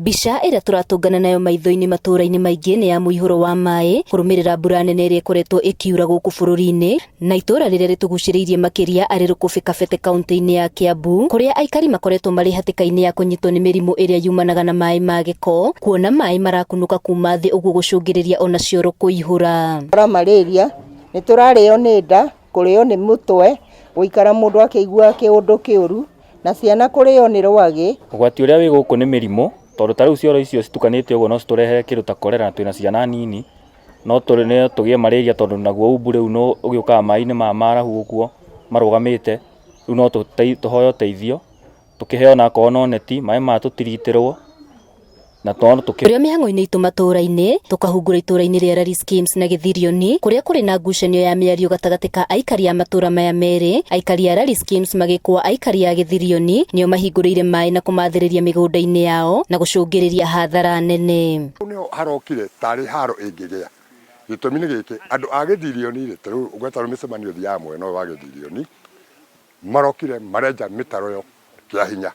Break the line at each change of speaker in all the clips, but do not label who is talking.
Mbica ĩrĩa tũratũngana nayo maitho-inĩ matũũra-inĩ maingĩ nĩ ya mũihũro wa maĩ kũrũmĩrĩra mbura nene ĩrĩa ĩkoretwo ĩkiura gũkũ bũrũri-inĩ na itũũra rĩrĩa rĩtũgucĩrĩirie makĩria arĩ Rũkũbĩ Kabete kaunti-inĩ ya Kiambu kũrĩa aikari makoretwo marĩ hatĩka-inĩ ya kũnyitwo nĩ mĩrimũ ĩrĩa yumanaga na maĩ ma gĩko kuona maĩ marakunũka kuma thĩ ũguo gũcũngĩrĩria ona cioro kũihũra.
Ra malaria nĩ tũrarĩo nĩ nda, kũrĩo nĩ mũtwe, gũikara mũndũ akĩiguaga kĩũndũ kĩũru, na ciana kũrĩo nĩ rwagĩ.
Ũgwati ũrĩa wĩ gũkũ nĩ mĩrimũ, tondũ ta rĩu cioro icio citukanĩte ũguo no citũrehere kĩndũ ta korera na twĩna ciana nini, no tũgĩe malaria tondũ naguo umbu rĩu ũgĩũkaga maĩ-inĩ maya marahu ũguo marũgamĩte, rĩu no tũhoe ũteithio, tũkĩheo onakorwo no neti, maĩ maya tũtiritĩrwo. Na tondũ tũkĩ
Tũrĩ o mĩhang'o-inĩ itũ matũũra-inĩ, tũkahungura itũũra-inĩ rĩa Rari Schemes na Gĩthirioni, kũrĩa kũrĩ na ngucanio ya mĩario gatagatĩ ka aikari a matũũra maya merĩ, aikari a Rari Schemes magĩkũa aikari a Gĩthirioni nĩo mahingũrĩire maĩ na kũmathĩrĩria mĩgũnda-inĩ yao na gũcũngĩrĩria hathara nene.
Hau nĩho harokire tarĩ haro ĩngĩgĩa. Gĩtũmi nĩ gĩkĩ, andũ a Gĩthirioni-rĩ, ta rĩu ũngĩta rĩu mĩcemanio thiaga mwena ũyũ wa Gĩthirioni, marokire marenja mĩtaro ĩyo kĩa hinya.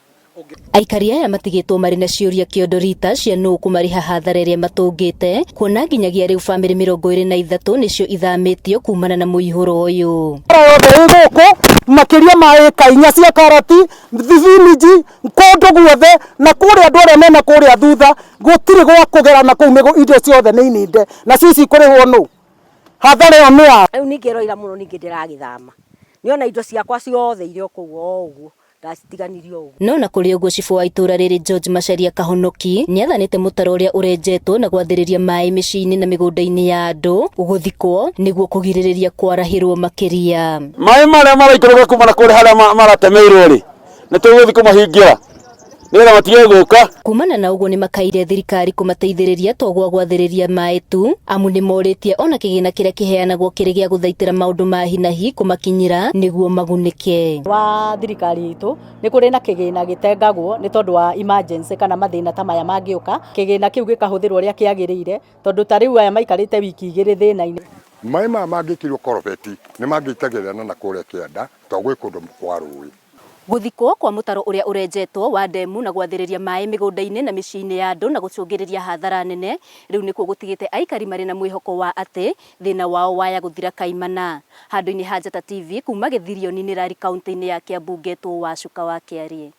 Aikari aya matigĩtwo marĩ na ciũria kĩondo rita cia nũũ kũmarĩha hathara ĩrĩa matũngĩte, kuona nginyagia rĩu bamĩrĩ 23 nĩcio ithamĩtio kumana na mũihũro ũyũ.
Mĩmera yothe ĩ gũkũ makĩria ma ĩka inya cia karati, thibinji, kũndũ guothe na kũrĩa andũ arĩa mena kũrĩa thutha gũtirĩ gwa kũgera na kũu indo ciothe nĩ ininde nacio ici ikũrĩhwo nũ? Hathara ĩyo nĩ ya.
Rĩu ningĩ ĩroira mũno ningĩ ndĩragĩthama. Niĩ ona indo ciakwa ciothe irĩ o kũu o ũguo ndacitiganirie o ũguo.
No na kũrĩ ũguo cibũ wa itũra rĩrĩ George Macharia Kahonoki nĩathanĩte mũtaro ũrĩa ũrenjetwo na gwathĩrĩria maĩ mĩciĩ-inĩ na mĩgũnda-inĩ ya andũ gũthikwo nĩguo kũgirĩrĩria kwarahĩrwo makĩria.
Maĩ marĩa maraikũrũka kuma na kũrĩa harĩa maratemeirwo rĩ, nĩ tũgũthiĩ kũmahingĩra nĩgetha matige gũka.
Kumana na ũguo nĩmakaire thirikari kũmateithĩrĩria to gwa gwathĩrĩria maĩ tu, amu nĩmorĩtie ona kĩgĩna kĩrĩa kĩheanagwo kĩrĩ gĩa gũthaitĩra maũndũ ma hi na hi kũmakinyĩra nĩguo magunĩke.
Wa thirikari itũ nĩ kũrĩ na kĩgĩna gĩtengagwo nĩ tondũ wa emergency kana mathĩna ta maya mangĩũka, kĩgĩna kĩu gĩkahũthĩrwo ũrĩa kĩagĩrĩire tondũ ta rĩu aya maikarĩte wiki igĩrĩ thĩna-inĩ.
Maĩ maya mangĩkĩrwo korobeti nĩ mangĩitagĩrĩrana na kũrĩa kĩanda tondũ gwĩ kũndũ kwa rũĩ.
Gũthikwo kwa mũtaro ũrĩa ũrenjetwo wa ndemu na gwathĩrĩria maĩ mĩgũnda-inĩ na mĩciĩ-inĩ ya andũ na gũcũngĩrĩria hathara nene, rĩu nĩkuo gũtigĩte aikari marĩ na mwĩhoko wa atĩ thĩna wao waya gũthira kaimana. Handũ-inĩ ha Njata TV, kuma Gĩthirioni-inĩ Rari kauntĩ-inĩ ya Kiambu ngetwo Wacuka wa Kĩarie.